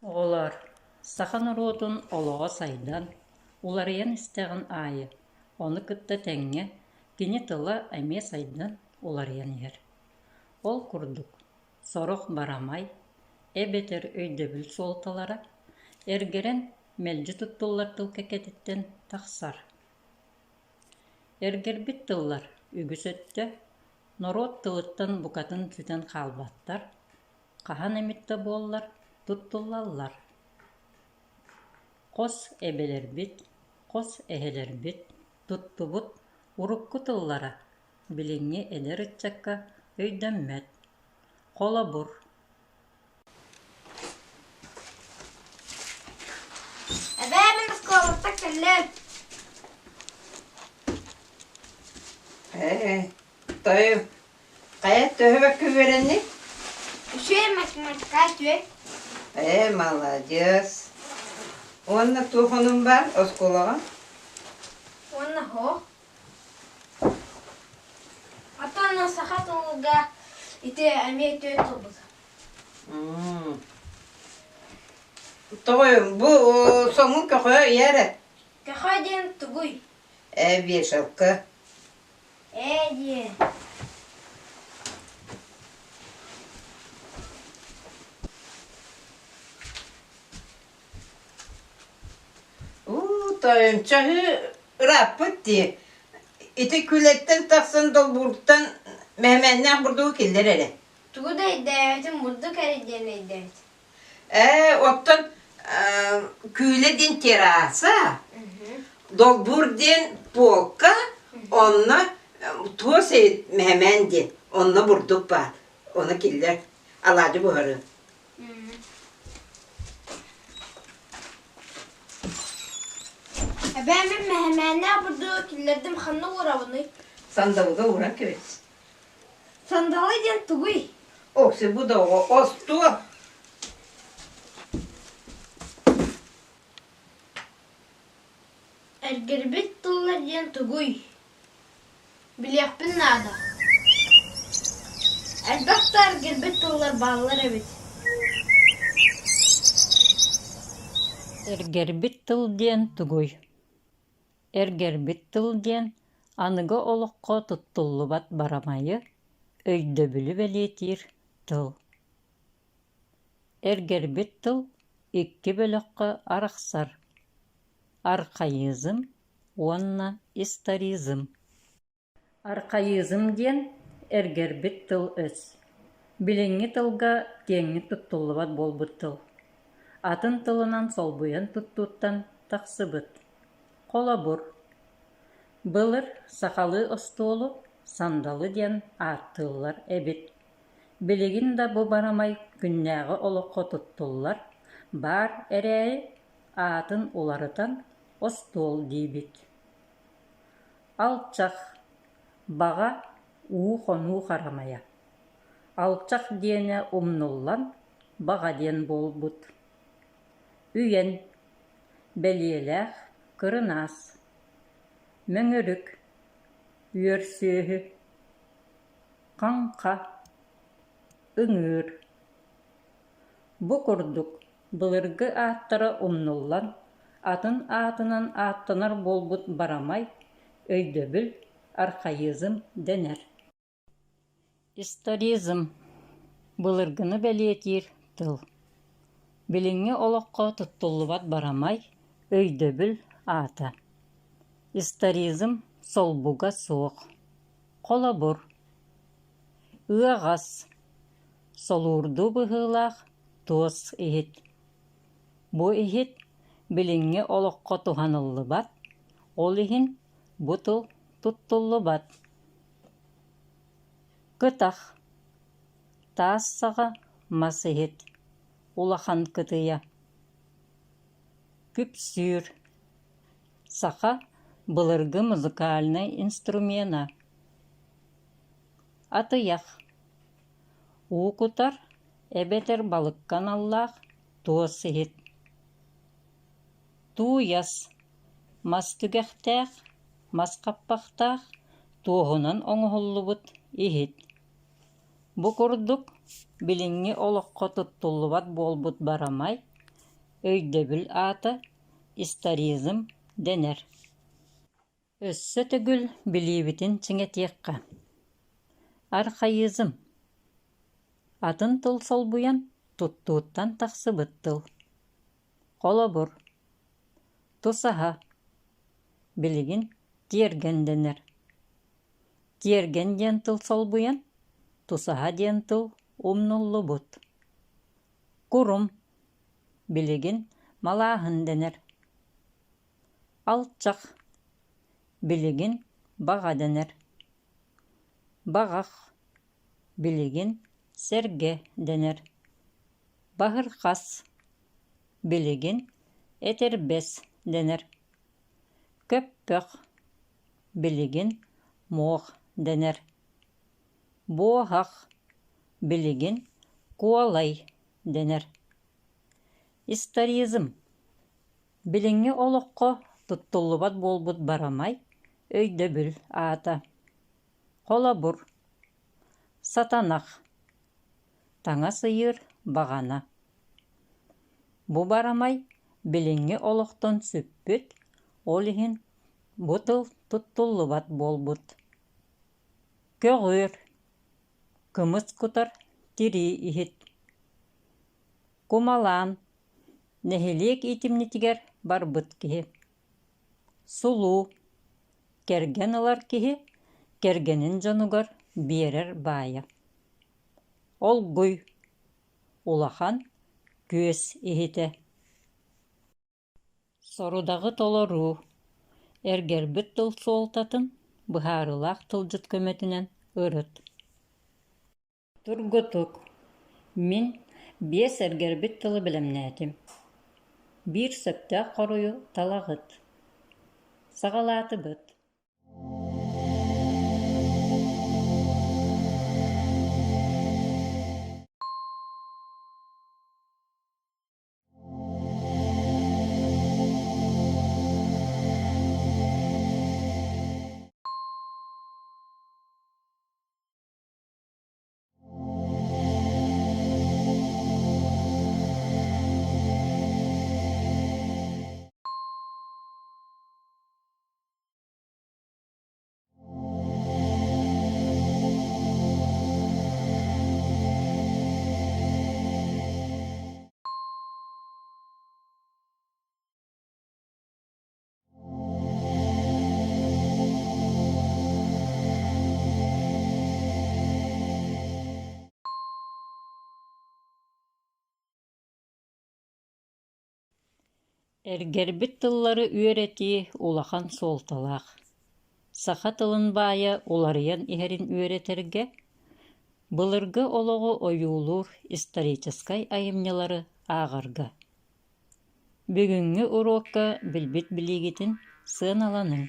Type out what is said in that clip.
Оҕолоор, саха норуотун олоҕо сайдан, уларыйан истэҕин аайы, ону кытта тэҥҥэ кини тыла эмиэ сайдан, уларыйан иһэр. Ол курдук, сорох барамай эбэтэр өйдөбүл суолталара эргэрэн мэлдьи туттуллар тыл кэккэтиттэн тахсар. Эргэрбит тыллар үгүс өттө норуот тылыттан букатын сүтэн хаалбаттар, хаһан эмит да буоллар туттуллаллар. Хос эбэлэрбит, хос эһэлэрбит туттубут урукку тыллара билиҥҥи эдэр ыччакка өйдөммөт. Холобур, Эбээ, мин оскуолаттан кэллим. Ээ, тойу, хайа төһө бэккэ үөрэнниҥ? Үчүгэй математика үчүгэй. Ээ, маладьыас. Уонна туох онун баар оскуолаҕа? Уонна һуох. Оттон саха тылыга ити эмиэ үтүө тылбыт. Тоҕойум, бу соҥун көхө ийэ эрэ. Көхө диэн тугуй? Ээ, вешалка. Ээ диэн. Уу, тойон, чаһыы ырааппыт дии. Ити күлэттэн тахсан долбууртан мэһэмээннээх бурдугу киллэр эрэ. Тугу да өйдөөбөтүм, бурдук эрэ диэн өйдөөбүтүм. Ээ, оттон күүлэ диэн терраса, долбуур диэн полка, онно туос мэһэмээн диэн, онно бурдук баар. Ону киллэр, алаадьы буһарыам. Эбээ, мин мэһэмээннээх бурдугу киллэрдим, ханна уурабыный? Сандалыга ууран кэбис. Сандалы диэн тугуй? Окси бу да оҕо остуо. Эргэрбит тыллар диэн тугуй? Билиэхпин наада. Элбэх да эргэрбит тыллар бааллар эбит. Эргэрбит тыл диэн тугуй? Эргэрбит тыл диэн аныгы олоххо туттуллубат барамайы, өйдөбүлү бэлиэтиир тыл. Эргэрбит тыл икки бөлөххө арахсар: архаизм уонна историзм. Архаизм диэн эргэрбит тыл-өс, билиҥҥи тылга киэҥник туттуллубат буолбут тыл, атын тылынан солбуйан туттууттан тахсыбыт. Холобур, былыр сахалыы остуолу сандалы диэн ааттыыллар эбит. Билигин да бу барамай күннээҕи олоххо туттуллар, баар эрээри, аатын уларытан остуол диибит. Алчах, баҕа, уу-хонуу харамайа. Алчах диэнэ умнуллан, баҕа диэн буолбут. Үйэн, бэлиэлээх, кырынаас. Мөҥүрүк, үөр сүөһү. Хаҥха, ыҥыыр. Бу курдук былыргы ааттара умнуллан, атын аатынан ааттанар буолбут барамай, өйдөбүл, архаизм дэнэр. Историзм – былыргыны бэлиэтиир тыл. Билиҥҥи олоххо туттуллубат барамай, өйдөбүл аата. Историзм солбуга суох. Холобур, ыаҕас, солуурдуу быһыылаах туос иһит. Бу иһит билиҥҥи олоххо туһаныллыбат, ол иһин бу тыл туттуллубат. Кытах, таас саҕа мас иһит, улахан кытыйа. Күпсүүр, саха былыргы музыкальнай инструмена. Атыйах, уу кутар эбэтэр балыкка аналлаах туос иһит. Тууйас, мас түгэхтээх, мас хаппахтаах, туоһунан оҥоһуллубут иһит. Бу курдук билиҥҥи олоххо туттуллубат буолбут барамай. Өйдөбүл аата историзм дэнэр. Өссө төгүл билиибитин чиҥэтиэххэ. Архаизм атын тыл солбуйан туттууттан тахсыбыт тыл. Холобур, тусаһа билигин тиэргэн дэнэр. Тиэргэн диэн тыл солбуйан, тусаһа диэн тыл умнуллубут. Курум билигин малааһын дэнэр. Алчах билигин баҕа дэнэр. Баҕах билигин сэргэ дэнэр. Баһырхас билигин этэрбэс дэнэр. Көппөх билигин муох дэнэр. Буоһах билигин куолай дэнэр. Историзм Билиҥҥи олоххо туттуллубат буолбут барамай өйдөбүл аата. Холобур, сатанах, таҥас ыйыыр баҕана. Бу барамай билиҥҥи олохтон сүппүт, ол иһин бу тыл туттуллубат буолбут. Көҕүөр, кымыс кутар тирии иһит. Кумалаан Нэһилиэк иитимньитигэр барбыт киһи. Сулуу, кэргэн ылар киһи кэргэнин дьонугар биэрэр баайа. Олгуй, улахан күөс иһитэ. Сорудаҕы толоруу, эргэрбит тыл суолтатын быһаарыылаах тылдьыт көмөтүнэн ырыт. Тургутук: Мин биэс эргэрбит тылы бэлэмнээтим, биир сөптөөх хоруйу талаҕыт. Саҕалаатыбыт. Эргэрбит тыллары үөрэтии улахан суолталаах. Саха тылын баайа уларыйан иһэрин үөрэтэргэ, былыргы олоҕу ойуулуур историческай айымньылары ааҕарга. Бүгүҥҥү уруокка билбит билиигитин сыаналаныҥ.